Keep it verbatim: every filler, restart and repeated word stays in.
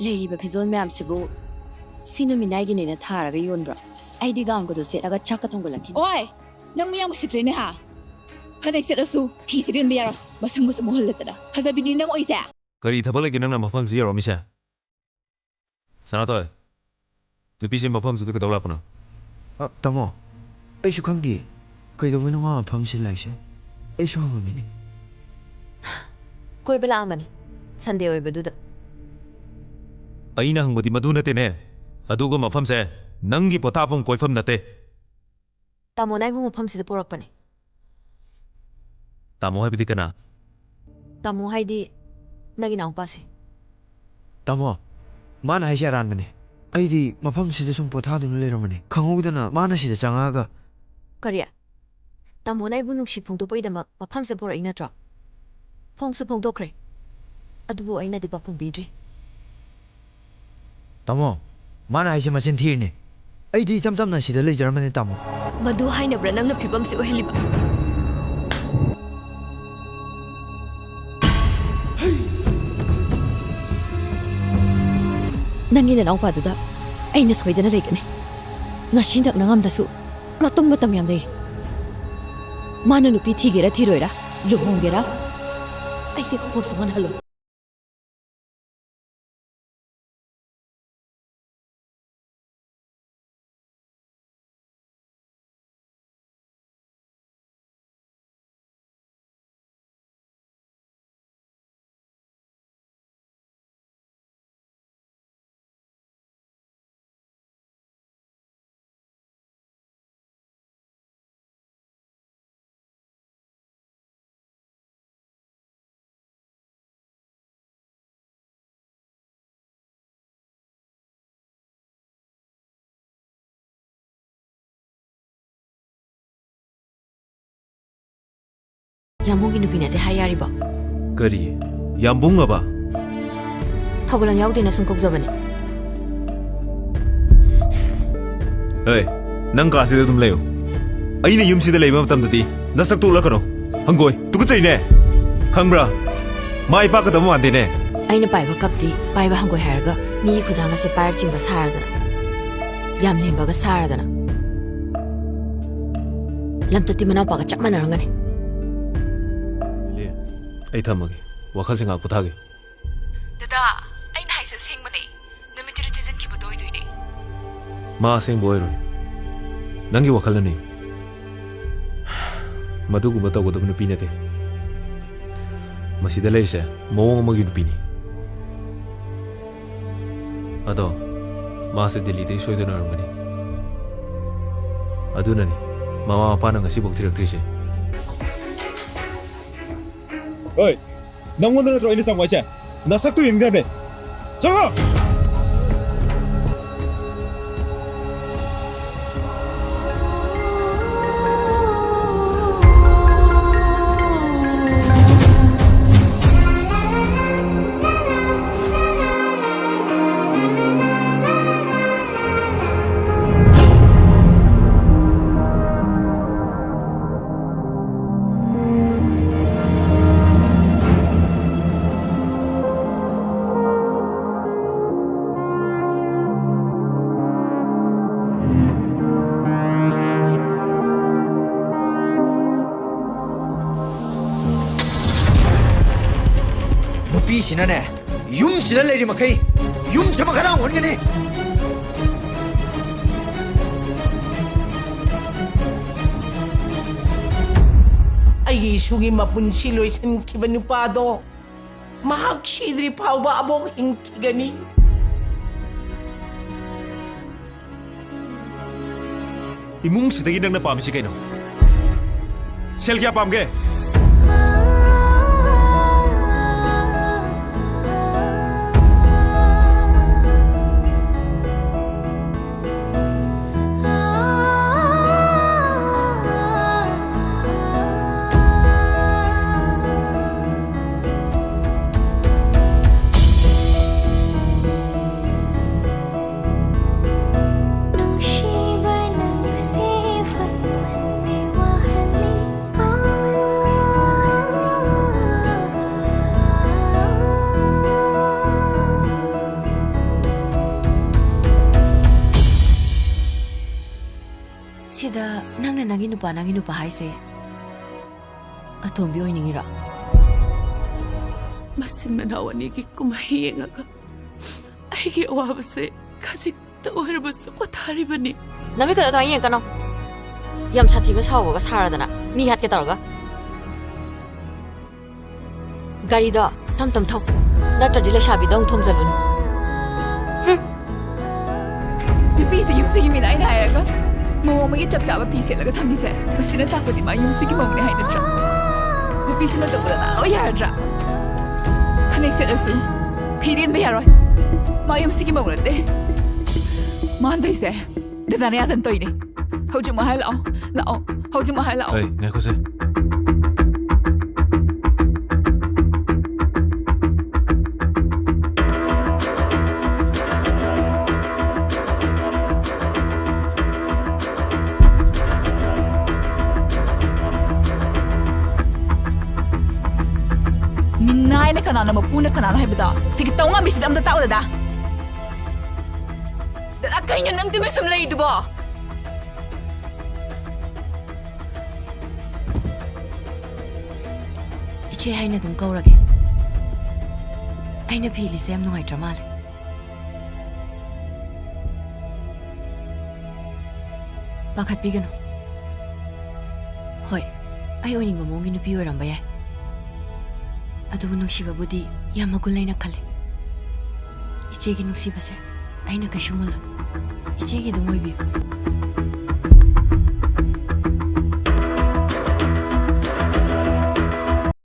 ꯂꯩꯔꯤꯕ ꯐꯤꯖꯣꯜ ꯃꯌꯥꯝꯁꯤꯕꯨ ꯁꯤ ꯅꯨꯃꯤꯠ ꯅꯥꯏꯒꯤꯅꯦꯅ ꯊꯥꯔꯒ ꯌꯣꯟꯕ꯭ꯔꯣ? ꯑꯩꯗꯤ ꯒꯥꯎꯟꯒꯗꯣ ꯁꯦꯠꯂꯒ ꯆꯥꯛꯀ ꯊꯣꯡꯒꯠꯂꯛꯈꯤꯅꯤ꯫ ꯑꯣꯏ! ꯅꯪ ꯃꯤ ꯌꯥꯝ ꯎꯁꯤꯠꯇ꯭ꯔꯦꯅꯦ ꯍꯥ? ꯐꯅꯦꯛ ꯁꯦꯠꯂꯁꯨ ꯐꯤꯁꯤꯗꯤ ꯏꯟꯕ ꯌꯥꯔꯣꯏ꯫ ꯃꯁꯪ ꯃꯁꯨ ꯃꯨꯍꯜꯂꯗꯅ꯫ ꯐꯖꯕꯤꯅꯤ ꯅꯪ ꯑꯣꯏꯁꯦ꯫ ꯀꯔꯤ ꯊꯕꯛ ꯂꯩꯒꯦ ꯅꯪꯅ ꯃꯐꯝꯁꯤ ꯌꯧꯔꯝꯃꯤꯁꯦ? ꯁꯅꯥꯊꯣꯏ, ꯅꯨꯄꯤꯁꯤ ꯃꯐꯝꯁꯤꯗ ꯀꯩꯗꯧ ꯂꯥꯛꯄꯅꯣ? ꯑ, ꯇꯥꯃꯣ, ꯑꯩꯁꯨ ꯈꯪꯗꯦ꯫ ꯀꯩꯗꯧꯕꯩꯅꯣ ꯃꯥ ꯃꯐꯝꯁꯤ ꯂꯥꯛꯏꯁꯦ? ꯑꯩꯁꯨ ꯍꯪꯉꯝꯃꯤꯅꯦ꯫ ꯀꯣꯏꯕ ꯂꯥꯛꯑꯝꯕꯅꯤ, ꯁꯟꯗꯦ ꯑꯣꯏꯕꯗꯨꯗ꯫ ꯑꯩꯅ ꯍꯪꯕꯗꯤ ꯃꯗꯨ ꯅꯠꯇꯦꯅꯦ꯫ ꯑꯗꯨꯒ ꯃꯐꯝꯁꯦ ꯅꯪꯒꯤ ꯄꯣꯊꯥꯐꯝ ꯀꯣꯏꯐꯝ ꯅꯠꯇꯦ꯫ ꯇꯥꯃꯣꯅ ꯑꯩꯕꯨ ꯃꯐꯝꯁꯤꯗ ꯄꯨꯔꯛꯄꯅꯦ꯫ ꯇꯥꯃꯣ ꯍꯥꯏꯕꯗꯤ ꯀꯅꯥ? ꯇꯥꯃꯣ ꯍꯥꯏꯗꯤ ꯅꯪꯒꯤ ꯏꯅꯥꯎꯄꯥꯁꯦ꯫ ꯇꯥꯃꯣ, ꯃꯥꯅ ꯍꯥꯏꯁꯦ ꯑꯔꯥꯟꯕꯅꯦ꯫ ꯑꯩꯗꯤ ꯃꯐꯝꯁꯤꯗ ꯁꯨꯝ ꯄꯣꯊꯥꯗꯨꯅ ꯂꯩꯔꯝꯕꯅꯦ꯫ ꯈꯪꯍꯧꯗꯅ ꯃꯥꯅ ꯁꯤꯗ ꯆꯪꯉꯛꯑꯒ꯫ ꯀꯔꯤ? ꯇꯥꯃꯣꯅ ꯑꯩꯕꯨ ꯅꯨꯡꯁꯤ ꯐꯣꯡꯗꯣꯛꯄꯒꯤꯗꯃꯛ ꯃꯐꯝꯁꯤꯗ ꯄꯨꯔꯛꯏ ꯅꯠꯇ꯭ꯔꯣ? ꯐꯣꯡꯁꯨ ꯐꯣꯡꯗꯣꯛꯈ꯭ꯔꯦ꯫ ꯑꯗꯨꯕꯨ ꯑꯩꯅꯗꯤ ꯄꯥꯎꯈꯨꯝ ꯄꯤꯗ꯭ꯔꯤ꯫ ꯇꯥꯃꯣ, ꯃꯥꯅ ꯍꯥꯏꯁꯦ ꯃꯆꯤꯟ ꯊꯤꯔꯤꯅꯦ꯫ ꯑꯩꯗꯤ ꯏꯆꯝ ꯆꯝꯅ ꯁꯤꯗ ꯂꯩꯖꯔꯝꯕꯅꯦ, ꯇꯥꯃꯣ꯫ ꯃꯗꯨ ꯍꯥꯏꯅꯕ꯭ꯔꯥ ꯅꯪꯅ ꯐꯤꯕꯝꯁꯤ ꯑꯣꯏꯍꯜꯂꯤꯕ? ꯅꯪꯒꯤ ꯅꯅꯥꯎꯄꯥꯗꯨꯗ ꯑꯩꯅ ꯁꯣꯏꯗꯅ ꯂꯩꯒꯅꯤ꯫ ꯉꯁꯤ ꯅꯛꯅ ꯉꯝꯗꯁꯨ ꯃꯇꯨꯡ ꯃꯇꯝ ꯌꯥꯝ ꯂꯩꯔꯤ꯫ ꯃꯥꯅ ꯅꯨꯄꯤ ꯊꯤꯒꯦꯔꯥ ꯊꯤꯔꯣꯏꯔꯥ, ꯂꯨꯍꯣꯡꯒꯦꯔꯥ, ꯑꯩꯗꯤ ꯍꯣꯞ ꯁꯨꯡꯍꯟ ꯍꯜꯂꯣꯏ꯫ ꯌꯥꯝꯕꯨꯡꯒꯤ ꯅꯨꯄꯤ ꯅꯠꯇꯦ ꯍꯥꯏ ꯌꯥꯔꯤꯕꯣ? ꯀꯔꯤ? ꯌꯥꯝꯕꯨꯡ ꯑꯕ? ꯊꯧꯒꯜ ꯌꯥꯎꯗꯦꯅ ꯁꯨꯝ ꯀꯧꯖꯕꯅꯦ꯫ ꯑꯦ, ꯅꯪ ꯀꯥꯁꯤꯗ ꯑꯗꯨꯝ ꯂꯩꯌꯨ꯫ ꯑꯩꯅ ꯌꯨꯝꯁꯤꯗ ꯂꯩꯕ ꯃꯇꯝꯗꯗꯤ ꯅꯁꯛꯇꯨ ꯎꯠꯂꯛꯀꯅꯨ꯫ ꯍꯪꯒꯣꯏ, ꯇꯨꯀꯠꯆꯩꯅꯦ꯫ ꯈꯪꯕ꯭ꯔꯥ? ꯃꯥꯏ ꯄꯥꯛꯀꯗꯕ ꯃꯥꯟꯗꯦꯅꯦ꯫ ꯑꯩꯅ ꯄꯥꯏꯕ ꯀꯞꯇꯤ ꯄꯥꯏꯕ ꯍꯪꯒꯣꯏ ꯍꯥꯏꯔꯒ ꯃꯤꯒꯤ ꯈꯨꯗꯥꯡ ꯑꯁꯦ ꯄꯥꯏꯔ ꯆꯤꯡꯕ ꯁꯥꯔꯗꯅ, ꯌꯥꯝ ꯅꯦꯝꯕꯒ ꯁꯥꯔꯗꯅ꯫ ꯂꯝꯆꯠꯇꯤ ꯃꯅꯥꯎꯄꯥꯒ ꯆꯞ ꯃꯥꯟꯅꯔꯝꯒꯅꯤ꯫ ꯂꯤꯂꯤ, ꯑꯩ ꯊꯝꯃꯒꯦ꯫ ꯋꯥꯈꯜꯁꯦ ꯉꯥꯏꯍꯥꯛ ꯄꯣꯊꯥꯒꯦ꯫ ꯗꯗꯥ, ꯑꯩꯅ ꯍꯥꯏꯁꯦ ꯑꯁꯦꯡꯕꯅꯦ꯫ ꯅꯨꯃꯤꯠꯇꯨꯗ ꯆꯦꯟꯁꯤꯟꯈꯤꯕꯗꯣ ꯑꯣꯏꯗꯣꯏꯅꯦ꯫ ꯃꯥ ꯑꯁꯦꯡꯕ ꯑꯣꯏꯔꯣꯏ꯫ ꯅꯪꯒꯤ ꯋꯥꯈꯜꯅꯅꯦ꯫ ꯃꯗꯨꯒꯨꯝꯕ ꯇꯧꯒꯗꯕ ꯅꯨꯄꯤ ꯅꯠꯇꯦ꯫ ꯃꯁꯤꯗ ꯂꯩꯔꯤꯁꯦ ꯃꯑꯣꯡ ꯑꯃꯒꯤ ꯅꯨꯄꯤꯅꯤ꯫ ꯑꯗꯣ ꯃꯥꯁꯦ ꯗꯤꯜꯂꯤꯗꯒꯤ ꯁꯣꯏꯗꯅ ꯑꯣꯏꯔꯝꯒꯅꯤ꯫ ꯑꯗꯨꯅꯅꯤ ꯃꯃꯥ ꯃꯄꯥꯅ ꯉꯁꯤꯐꯥꯎ ꯊꯤꯔꯛꯇ꯭ꯔꯤꯁꯦ꯫ ꯍꯣꯏ, ꯅꯪꯉꯣꯟꯗ ꯅꯠꯇ꯭ꯔꯣ ꯑꯩꯅ ꯆꯪꯉꯣ ꯍꯥꯏꯁꯦ? ꯅꯁꯛꯇꯨ ꯌꯦꯡꯅꯤꯡꯗꯕꯅꯦ꯫ ꯆꯪꯉꯣ! ꯅꯨꯄꯤꯁꯤꯅꯅꯦ, ꯌꯨꯝꯁꯤꯗ ꯂꯩꯔꯤ ꯃꯈꯩ ꯌꯨꯝꯁꯦ ꯃꯈꯥ ꯇꯥꯅ ꯑꯣꯟꯒꯅꯤ꯫ ꯑꯩꯒꯤ ꯏꯁꯨꯒꯤ ꯃꯄꯨꯟꯁꯤ ꯂꯣꯏꯁꯤꯟꯈꯤꯕ ꯅꯨꯄꯥꯗꯣ ꯃꯍꯥꯛ ꯁꯤꯗ꯭ꯔꯤ ꯐꯥꯎꯕ ꯑꯕꯣꯛ ꯍꯤꯡꯈꯤꯒꯅꯤ꯫ ꯏꯃꯨꯡꯁꯤꯗꯒꯤ ꯅꯪꯅ ꯄꯥꯝꯃꯤꯁꯤ ꯀꯩꯅꯣ? ꯁꯦꯜ ꯀꯌꯥ ꯄꯥꯝꯒꯦ? ꯑꯗ ꯅꯪꯅ ꯅꯪꯒꯤ ꯅꯨꯄꯥ, ꯅꯪꯒꯤ ꯅꯨꯄꯥ ꯍꯥꯏꯁꯦ ꯑꯇꯣꯝꯕꯤ ꯑꯣꯏꯅꯤꯡꯉꯤꯔꯣ? ꯃꯆꯤꯟ ꯃꯅꯥꯎ ꯑꯅꯤꯒꯤ ꯀꯨꯝꯍꯩ ꯌꯦꯡꯉꯒ ꯑꯩꯒꯤ ꯑꯋꯥꯕꯁꯦ ꯈꯖꯤꯛꯇ ꯑꯣꯏꯔꯕꯁꯨ ꯄꯣꯊꯥꯔꯤꯕꯅꯤ꯫ ꯅꯃꯤꯠꯀꯗꯣ ꯑꯗꯨꯃꯥꯏꯅ ꯌꯦꯡꯀꯅꯣ꯫ ꯌꯥꯝ ꯁꯥꯊꯤꯕ ꯁꯥꯎꯕꯒ ꯁꯥꯔꯗꯅ ꯃꯤ ꯍꯥꯠꯀꯦ ꯇꯧꯔꯒ꯫ ꯒꯥꯔꯤꯗꯣ ꯇꯝ ꯇꯝ ꯊꯧ, ꯅꯠꯇ꯭ꯔꯗꯤ ꯂꯩꯁꯥꯕꯤꯗ ꯑꯃꯨꯛ ꯊꯣꯝꯖꯜꯂꯨꯅꯤ꯫ ꯍꯨꯝ꯫ ꯅꯨꯄꯤꯁꯦ ꯌꯨꯝꯁꯤꯒꯤ ꯃꯤꯅ ꯑꯩꯅ ꯍꯥꯏꯔꯒ ꯃꯑꯣꯡ ꯑꯃꯒꯤ ꯆꯞ ꯆꯥꯕ ꯐꯤ ꯁꯦꯠꯂꯒ ꯊꯝꯃꯤꯁꯦ, ꯃꯁꯤꯅ ꯇꯥꯛꯄꯗꯤ ꯃꯥ ꯌꯨꯝꯁꯤꯒꯤ ꯃꯧꯅꯦ ꯍꯥꯏ ꯅꯠꯇ꯭ꯔꯥ? ꯅꯨꯄꯤꯁꯤꯅ ꯇꯧꯕꯗ ꯅꯍꯥꯟ ꯂꯣꯏ ꯌꯥꯔꯗ꯭ꯔꯥ? ꯐꯅꯦꯛ ꯁꯦꯠꯂꯁꯨ ꯐꯤ ꯂꯦꯟꯕ ꯌꯥꯔꯣꯏ꯫ ꯃꯥ ꯌꯨꯝꯁꯤꯒꯤ ꯃꯧ ꯅꯠꯇꯦ꯫ ꯃꯥ ꯍꯟꯗꯛꯁꯦ ꯗꯗꯥꯅ ꯌꯥꯗꯅ ꯇꯧꯔꯤꯅꯦ꯫ ꯍꯧꯖꯤꯛꯃꯛ ꯍꯥꯏ ꯂꯥꯛꯑꯣ, ꯂꯥꯛꯑꯣ, ꯍꯧꯖꯤꯛꯃꯛ ꯍꯥꯏ ꯂꯥꯛꯑꯣ꯫ ꯑꯩ, ꯉꯥꯏꯈꯣꯁꯦ꯫ ꯃꯤꯅꯥꯏꯅ ꯀꯅꯥꯅꯣ, ꯃꯄꯨꯅ ꯀꯅꯥꯅꯣ ꯍꯥꯏꯕꯗꯣ ꯁꯤꯒꯤ ꯇꯧ ꯉꯝꯃꯤꯁꯤꯗ ꯑꯝꯇ ꯇꯥꯛꯎꯗꯗ꯫ ꯗꯗꯥ, ꯀꯩꯅꯣ ꯅꯪ ꯇꯨꯃꯤꯟ ꯁꯨꯝ ꯂꯩꯔꯤꯗꯨꯕꯣ? ꯏꯆꯦ ꯍꯥꯏꯅ ꯑꯗꯨꯝ ꯀꯧꯔꯒꯦ꯫ ꯑꯩꯅ ꯐꯤꯂꯤꯁꯦ ꯌꯥꯝ ꯅꯨꯡꯉꯥꯏꯇ꯭ꯔ ꯃꯥꯜꯂꯦ꯫ ꯄꯥꯈꯠꯄꯤꯒꯅꯨ꯫ ꯍꯣꯏ, ꯑꯩ ꯑꯣꯏꯅꯤꯡꯕ ꯃꯑꯣꯡꯒꯤ ꯅꯨꯄꯤ ꯑꯣꯏꯔꯝꯕ ꯌꯥꯏ, ꯑꯗꯨꯕꯨ ꯅꯨꯡꯁꯤꯕꯕꯨꯗꯤ ꯌꯥꯝ ꯃꯒꯨꯟ ꯂꯩꯅ ꯈꯜꯂꯦ꯫ ꯏꯆꯦꯒꯤ ꯅꯨꯡꯁꯤꯕꯁꯦ ꯑꯩꯅ ꯀꯩꯁꯨ ꯃꯨꯜꯂꯣꯏ꯫ ꯏꯆꯦꯒꯤ ꯑꯗꯨꯝ ꯑꯣꯏꯕꯤꯌꯨ꯫